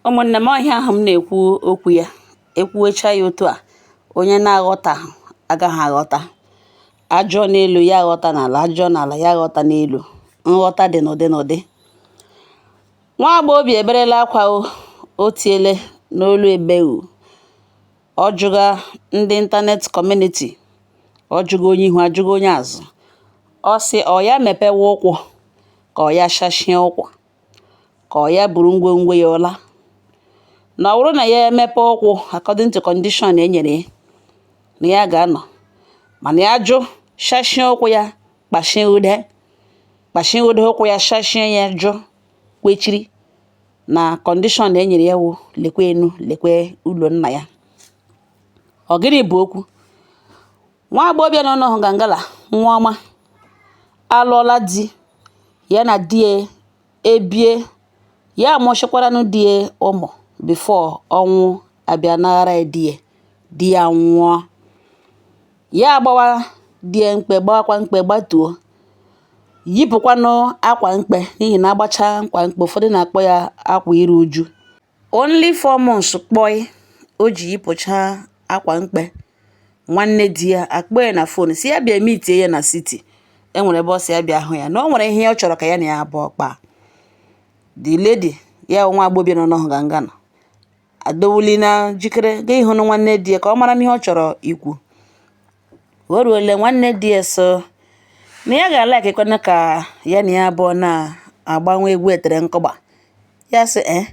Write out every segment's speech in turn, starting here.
Ụmụnne m, ọ ihe ahụ m na-ekwu okwu ya, ekwuwecha ya otu a, onye na-aghọtaghị agaghị aghọta. Ajụọ n'elu ya aghọta n'ala, ajụọ n'ala ya aghọta n'elu. Nghọta dị n'ụdị n'ụdị. Nwa agbọghọbịa eberela akwa o, o tiele n'olu ebeu. Ọ jụga ndị internet community, ọ jụga onye ihu, ajụga onye azụ. Ọ sị ọ ya mepewe ụkwụ ka ọ ya shashie ụkwụ, ka ọ ya buru ngwongwo ya ụla. Na ọ bụrụ na ya emepe ụkwụ according to condition e nyere ya, na ya ga-anọ. Mana ya jụ shashie ụkwụ ya, kpashie ude, kpashie ude ụkwụ ya, shashie ya, jụ kwechiri na condition e nyere ya wụ lekwe enu lekwe ụlọ nna ya. Ọ gịnị bụ okwu? Nwa agbọghọbịa nọ n'Ọhụgangala, nwa ọma, alụọla di, ya na di ya ebie, ya amụchikwaranụ di ya ụmụ before ọnwụ abịa naghara ya di ya, di ya nwụọ. Ya agbawa di ya mkpe, gbawakwa mkpe gbatuo, yipụkwanụ akwa mkpe, n'ihi na agbacha akwa mkpe, ụfọdụ na-akpọ ya akwa iru uju. Only 4 months kpọi o ji yipụcha akwa mkpe, nwanne di ya akpọ ya na phone, si ya bịa meetie ya na city. E nwere ebe ọ sị ya bịa hụ ya, na o nwere ihe ọ chọrọ ka ya na ya abụọ kpaa. The lady ya, nwa agbọghọbịa nọ n'Ọhụgangala, adowuli na njikere ga ịhụnụ nwanne di ya ka ọ mara ihe ọ chọrọ ikwu. O ruole, nwanne di ya so na ya ga-alaikikwanụ ka ya na ya abụọ na-agbanwe egwu etere nkụgba. Ya sị ee.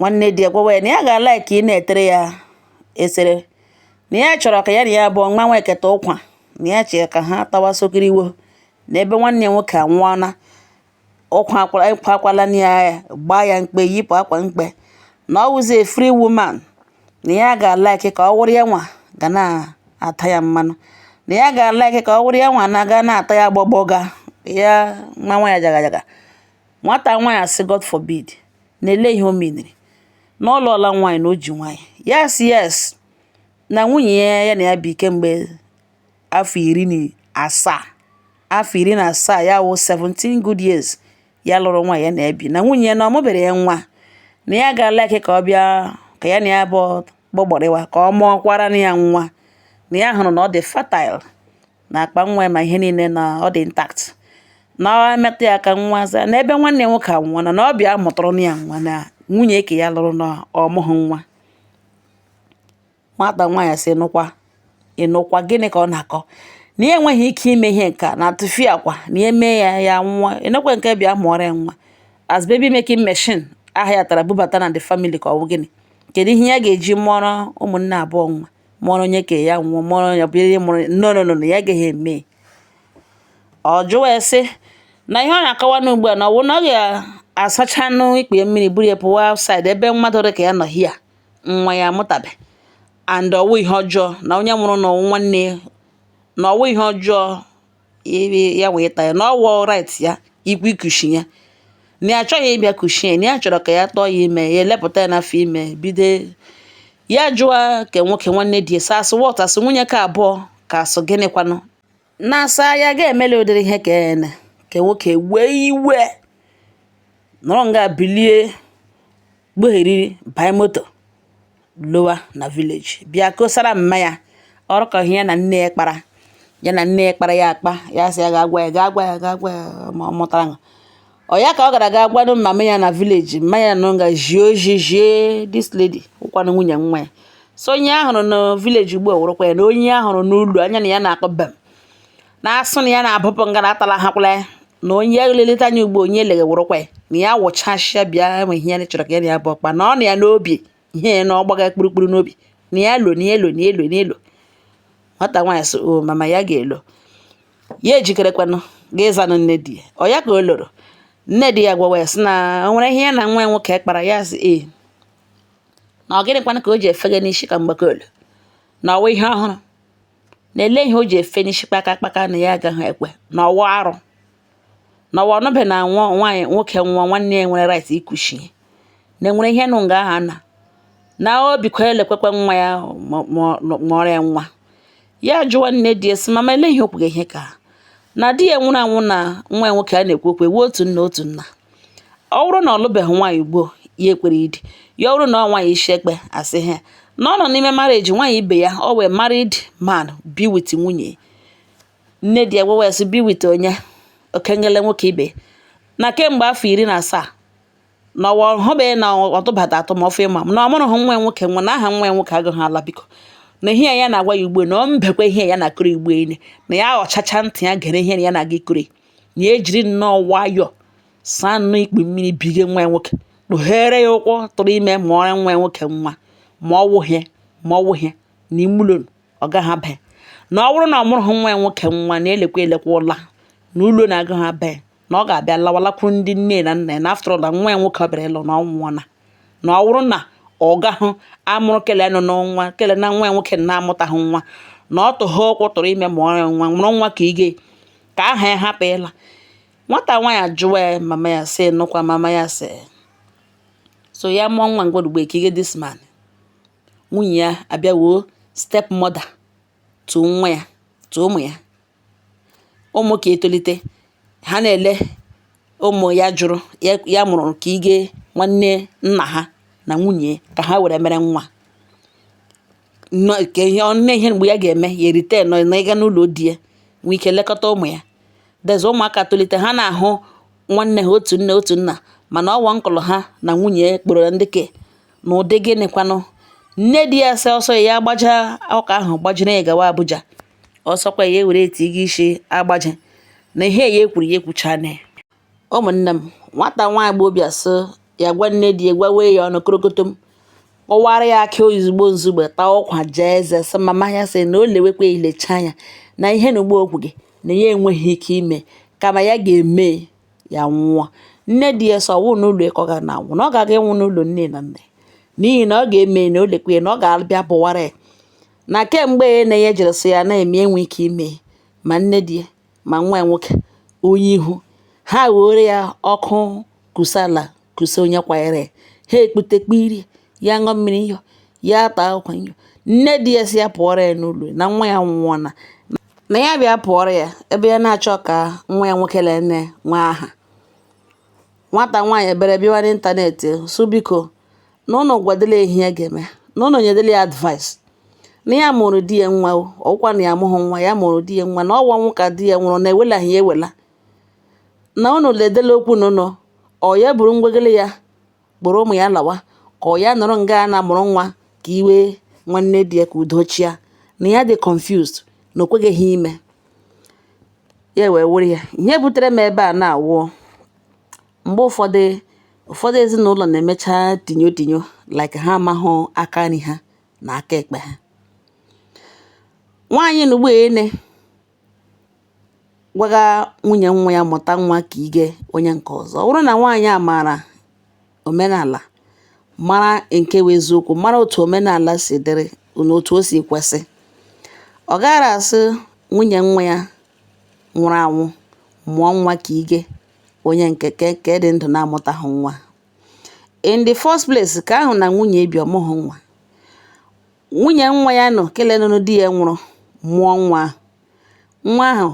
Nwanne di ya gwawa ya na ya ga-alaiki ị na-etere ya esere, na ya chọrọ ka ya na ya abụọ nwanwe eketa ụkwa, na ya chọrọ ka ha tawa sokiriwo, na ebe nwanne ya nwoke anwụọna, ụkwa akwala ya, gbaa ya mkpe, yipụ akwa mkpe, na ọ wụzi a free woman, na ya ga-alaiki ka ọ wụrụ ya nwa ga na-ata ya mmanụ, na ya ga-alaiki ka ọ wụrụ ya nwa na-aga na-ata ya gbọgbọga ya nwa nwa ya jaga jaga. Nwata nwaanyị asị God forbid, na-ele ihe o meniri, na ọ lụọla nwaanyị, na o ji nwaanyị. Ya sị yes, na nwunye ya, ya na ya bi kemgbe afọ 17, afọ 17 ya wụ 17 good years ya lụrụ nwaanyị, ya na ya bi, na nwunye ya na ọ mụbere ya nwa, na ya ga-alaiki ka ọ bịa ka ya na ya bụ gbọgbọrịwa, ka ọ mụọkwara ya nwa, na ya hụrụ na ọ dị fertile, na akpa nwa ya ma ihe niile na ọ dị intact, na ọ emetụ ya aka nwa za, na ebe nwanne ya nwoke anwụọla, na ọ bịa mụtụrụ ya nwa, na nwunye ke ya lụrụ na ọ mụghị nwa. Nwata nwaanyị sị nụkwa, ịnụkwa gịnị ka ọ na-akọ, na ya enweghị ike ime ihe nke a, na atụfie akwa na ya mee ya, ya nwụọ. Ịnụkwa nke bịa mụọrọ ya nwa as baby making machine aha ya tara bubata na the family, ka ọ bụ gịnị? Kedu ihe ya ga-eji mụọrọ ụmụnne abụọ nwa, mụọrọ onye ke ya nwụọ, mụọrọ ya bịa mụrụ? No, no, no, no, ya agaghị eme. Ọ jụwa ya sị na ihe ọ na-akọwa n'ugbu a, na ọ wụ na ọ ga-asachanụ ikpe mmiri buru ya pụwa outside, ebe mmadụ dị ka ya nọ hia nwa ya amụtabe, and ọwụ ihe ọjọọ na onye nwụrụ na nwanne ya, na ọwụ ihe ọjọọ ya wee ta ya, na ọwụ right ya ikwu ikushi ya, na ya achọghị ịbịa kushie, na ya chọrọ ka ya tọọ ya ime, ya elepụta ya n'afọ ime bido. Ya jụọ ke nwoke, nwanne di ya, sị asụ what, asụ nwunye ka abụọ, ka asụ gịnịkwanụ, na-asa ya ga-emeli ụdịrị ihe ka ene ke nwoke wee iwe nọrọ nga bilie gbogheriri banye moto lowa na village, bịa kosara mma ya ọrụ ka ihe ya na nne ya kpara, ya na nne ya kpara ya akpa. Ya sị ya ga-agwa ya, ga-agwa ya, ga-agwa ya ma ọ mụtara ọ ya, ka ọ gara ga gwanụ mama ya na village. Mma ya nọ nga jie oji jie this lady wụkwanụ nwunye nwa ya. So onye ahụrụ na village ugbu a wụrụkwa ya na onye ahụrụ n'ụlọ anya na ya na-akọ bem na asụ na ya na-abụpụ nga na atala hakwala ya, na onye leleta anya ugbo, onye eleghe wụrụkwa ya, na ya wụchasịa bịa enwe ihe ya chọrọ ka ya na ya bụ ọkpa, na ọ na ya n'obi ihe ya na ọ gbaga kpurukpuru n'obi, na ya lo, na ya elo, na ya elo, na elo. Nwata nwaanyị sị o mama ya ga-elo, ya ejikerekwanụ ga ịzanụ nne di ya. Ọ ya ka o loro, nne di ya gwawa ya sị na o nwere ihe ya na nwa ya nwoke kpara. Ya sị ee, na ọ gịnịkwanụ ka o ji efege n'isi ka mgbakọelu, na ọwa ihe ọhụrụ, na ele ihe o ji efe n'isi kpaka kpaka, na ya agaghị ekwe, na ọwa arụ, na ọwa ọnụbe na nwa nwaanyị nwoke nwụọ, nwanne ya nwere right ikushi, na enwere ihe nụ nga aha na o bikwa elekwekwe nwa ya mụọrọ ya nwa. Ya jụwa nne di ya sị, mama, ele ihe o kwuga ihe ka na di ya nwụrụ anwụ na nwa ya nwoke a na-ekwu okwu ewu otu nna otu nna, ọ bụrụ na ọ lụbeghị nwaanyị ugbo. Ya ekwere idi ya. Ọ bụrụ na ọ nwaanyị isi ekpe asị ha na ọ nọ n'ime marriage nwaanyị ibe ya, ọ wee married man be with nwunye. Nne di ya gwawa ya sị be with onye okengele nwoke ibe na kemgbe afọ 17 na ọwa hụbeghị na ọ tụbata atụ ma ọfụ ịma na ọ mụrụ hụ nwa ya nwoke nwa na aha nwa ya nwoke agaghị ala. Biko, na ihe ya na-agwa ya ugbu na ọ mbekwa ihe ya na-akụrụ igbu enyi na ya aghọchacha ntị ya gere ihe ya na-aga ikuri na ya ejiri nnọọ nwayọọ saa nnọọ ikpu mmiri bige nwa ya nwoke, kpughere ya ụkwụ tụrụ ime, mụọrọ nwa ya nwoke nwa, ma ọ wụghị na ime ụlọ ọ gaghị aba, na ọ bụrụ na ọ mụrụ nwa ya nwoke nwa na elekwa elekwa ụla na ụlọ na-agaghị aba, na ọ ga-abịa lawalakwuru ndị nne na nna ya, na after all na nwa ya nwoke ọ bịara ịlụ na ọ nwụọna, na ọ bụrụ na ọ gaghị amụrụ kele nọ n'nwa kele na nwa ya nwoke na-amụtaghị nwa, na ọ tụghị ụkwụ tụrụ ime, mụọrọ ya nwa, mụrụ nwa ka ige ka aha ya hapụ ịla. Nwata nwaanyị ajụwa ya mama ya sị nụkwa mama ya sị so ya mụọ nwa ngwadugbe ka ige this man. Nwunye ya abịa woo step mother to nwa ya, to ụmụ ya. Ụmụ ka etolite, ha na-ele ụmụ ya jụrụ ya mụrụ ka ige nwanne nna ha na nwunye ka ha were mere nwa ka ihe nne ihe mgbe ya ga-eme ya erite nọ na ịga n'ụlọ di ya nwee ike lekọta ụmụ ya. Deze ụmụaka tolite, ha na-ahụ nwanne ha otu nne otu nna, mana ọwa nkụlụ ha na nwunye kpọrọ ndị ke n'ụdị gịnịkwanụ. Nne di ya sị ọsọ ya gbaja ọka ahụ gbajiri ya gawa Abuja, ọsọkwa ya ewere eti gị isi agbaje na ihe ya ekwuru ya ekwucha na ya. Ụmụnne m, nwata nwaanyị gbobịa sị ya gwa nne di ya gwawe ya ọnụ korokotom, kọwara ya akị ozugbo nzugbe, taa ụkwa jee eze, sị mama ya sị na o lewekwa ilecha anya na ihe na ugbo okwu gị na ya enweghị ike ime kama ya ga-eme ya nwụọ. Nne di ya sị ọwụ n'ụlọ ka ọ ga na-anwụ, na ọ ga-aga ịnwụ n'ụlọ nne na nna ya, n'ihi na ọ ga-eme na o lekwe na ọ ga-abịa bụwara ya na kemgbe na ya jere sị ya na-eme enwe ike ime ma nne di ya ma nwa ya nwoke onye ihu ha were ya ọkụ kusala kusa onye kwanyere ya, ha ekpute kpiri ya ṅụọ mmiri yọ ya taa ụkwa nyọ. Nne di ya sị ya pụọrọ ya n'ụlọ na nwa ya nwụọ, na ya bịa pụọrọ ya ebe ya na-achọ ka nwa ya nwoke lene nwa aha. Nwata nwaanyị ebere bịawa n'internet sụ biko na ụnụ gwadela ihe ya ga-eme, na ụnụ nyedela ya advice, na ya mụrụ di ya nwa, ọwụkwa na ya amụghị nwa, ya mụrụ di ya nwa, na ọwa ọnwụ ka di ya nwụrụ na ewelaghị ya ewela, na ụnụ ledela okwu na ụnụ ọ ya buru ngwegele ya kpọrọ ụmụ ya lawa, ka ọ ya nọrọ nga na-amụrụ nwa ka iwe nwanne di ya ka udo chia, na ya dị confused na o kweghị ime ya wee were ya. Ihe butere m ebe a na-awụ mgbe ụfọdụ, ụfọdụ ezinụlọ na-emecha tinyo tinyo like ha amahụ aka nri ha na aka ekpe ha. Nwaanyị na ugbo ene gwaga nwunye nwa ya mụta nwa ka ige onye nke ọzọ. Ọ bụrụ na nwaanyị a maara omenala, mara nke wụ eziokwu, mara otu omenala si dịrị na otu o si kwesị, ọ gaghara asị nwunye nwa ya nwụrụ anwụ mụọ nwa ka ige onye nke ke dị ndụ na-amụtaghị nwa. In the first place, ka ahụ na nwunye bi ọmụghị nwa, nwunye nwa ya nọ kele nụnụ di ya nwụrụ mụọ nwa ahụ, nwa ahụ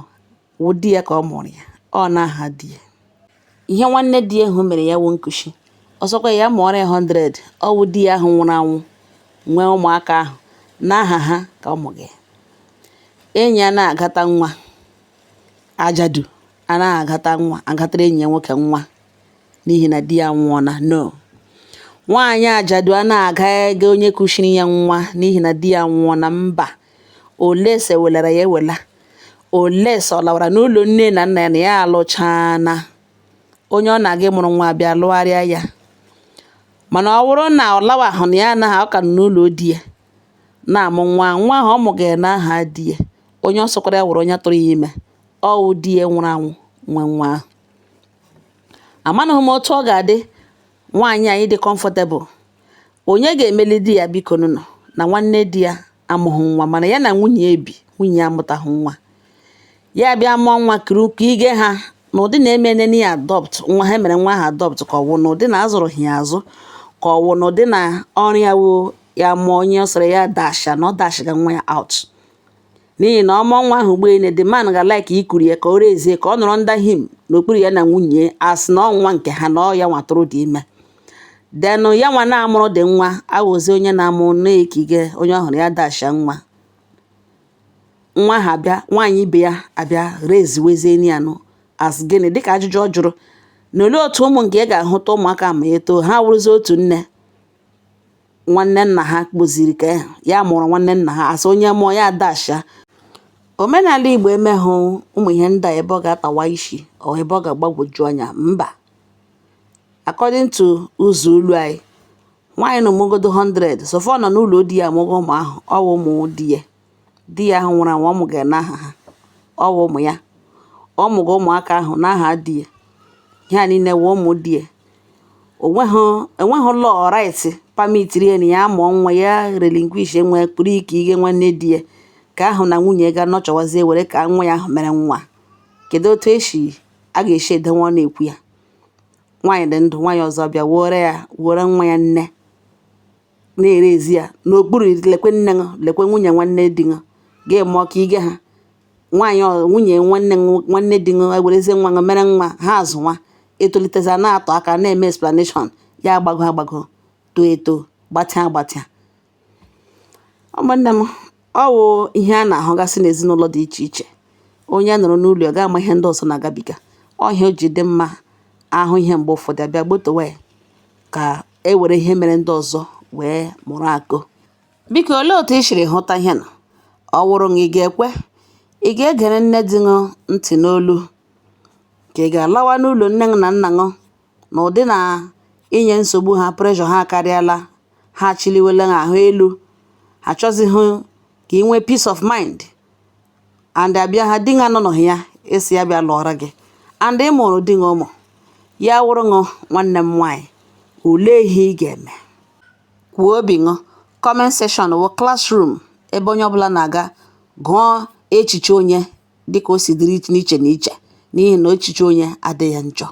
wụ di ya ka ọ mụrụ ya, ọ n'aha di ya. Ihe nwanne di ya ahụ mere ya wụ nkuchi, ọsọkwa ya mụọrọ ya 100, ọ wụ di ya ahụ nwụrụ anwụ nwee ụmụaka ahụ n'aha ha ka ọ mụghị. Enyi ya na-agata nwa ajadu anaghị agata nwa agatara enyi ya nwoke nwa n'ihi na di ya nwụọna. No, nwaanyị ajadu anaghị aga ego onye kuchiri ya nwa n'ihi na di ya nwụọna. Mba, olese welara ya ewela, olese ọ lawara n'ụlọ nne na nna ya na ya alụchana onye ọ na-aga ịmụrụ nwa bịa lụgharịa ya. Mana ọ bụrụ na ọ lawahụ na ya anaghị ọ ka nọ n'ụlọ di ya na-amụ nwa, nwa ahụ ọ mụgara n'aha di ya, onye ọ sọkwara ya wụrụ onye tụrụ ya ime, ọ wụ di ya nwụrụ anwụ nwe nwa ahụ. Amanụghị m otu ọ ga-adị nwaanyị anyị dị comfortable, onye ga-emeli di ya biko nụnụ na nwanne di ya amụghị nwa, mana ya na nwunye ya bi, nwunye ya amụtaghị nwa, ya bịa mụọ nwa kuru ka ige ha n'ụdị na-eme nene ya adopt nwa ha mere nwa ahụ adopt, ka ọ wụ n'ụdị na azụrụ ya azụ, ka ọ wụ n'ụdị na ọrụ ya wụ ya mụọ onye ọ sịrị ya dash na ọ dash ga nwa ya out, n'ihi na ọmụọ nwa ahụ ugbo ene the man ga like ikuru ya ka o rezie ka ọ nọrọ under him n'okpuru ya na nwunye asị na ọ nwa nke ha na ọ ya nwatụrụ dị ime. Then ya nwa na-amụrụ dị nwa awụzi onye na-amụ na-ekige onye ọhụrụ ya dasha nwa. Nwa ahụ abịa, nwaanyị ibe ya abịa reziwezie ya nụ as gịnị? Dịka ajụjụ ọ jụrụ na olee otu ụmụ nke ya ga-ahụta ụmụaka ma eto ha wụrụzi otu nne nwanne nna ha kpụziri ka ya mụrụ nwanne nna ha asị onye mụọ ya dasha. Omenala Igbo emeghụ ụmụ ihe ndị a ebe ọ ga-atawa isi ọ ebe ọ ga-agbagwoju anya, mba. According to ụzọ olu anyị, nwaanyị na ụmụgodo 100 so far nọ n'ụlọ di ya amụgo ụmụ ahụ, ọ wụ ụmụ di ya. Di ya ahụ nwụrụ anwụ ọ mụga n'aha ha, ọ wụ ụmụ ya. Ọ mụga ụmụaka ahụ n'aha di ya. Ihe a niile wụ ụmụ di ya. Enweghị law right permitiri ya na ya mụọ nwa ya relinquish nwa kpụrụ ike ige nwanne di ya ka ahụ na nwunye ga nọchọwazie were ka nwa ya ahụ mere nwa. Kedu otu esi a ga-esi edenwe ọ na-ekwu ya? Nwaanyị dị ndụ, nwaanyị ọzọ bịa were ya were nwa ya nne na-ere ezi ya n'okpuru lekwe nne ṅụ, lekwe nwunye nwanne di ṅụ gị mụọ ka ige ha. Nwaanyị nwunye nwanne nwanne di ṅụ ewerezie nwa ṅụ mere nwa ha azụ nwa etoliteza na-atọ aka na-eme explanation ya agbago agbago too eto gbatịa agbatịa. Ụmụnne m, ọ wụ ihe a na-ahụgasị n'ezinụlọ dị iche iche. Onye nọrọ n'ụlọ ọ ga-ama ihe ndị ọzọ na-agabiga. Ọ ihe o ji dị mma ahụ ihe mgbe ụfọdụ abịa gbotowe ka e were ihe mere ndị ọzọ wee mụrụ akọ. Biko olee otu i siri hụta ihe nọ? Ọ wụrụ na ị ga-ekwe, ị ga-egere nne di ṅụ ntị n'olu ka ị ga-alawa n'ụlọ nne na nna ṅụ na ụdị na inye nsogbu ha pressure ha akarịala, ha achịliwela ha ahụ elu, ha achọzighị ka ị nwee peace of mind and abịa ha di ṅụ anọnọghị ya esi ya bịa lụọrọ gị and ị mụrụ di ṅụ ụmụ ya wụrụ ṅụ nwanne m nwaanyị, olee ihe ị ga-eme? Kwuo obi ṅụ. Comment section wụ classroom ebe onye ọbụla na-aga gụọ echiche onye dịka o si dịrị n'iche n'iche n'ihi na echiche onye adịghị njọ.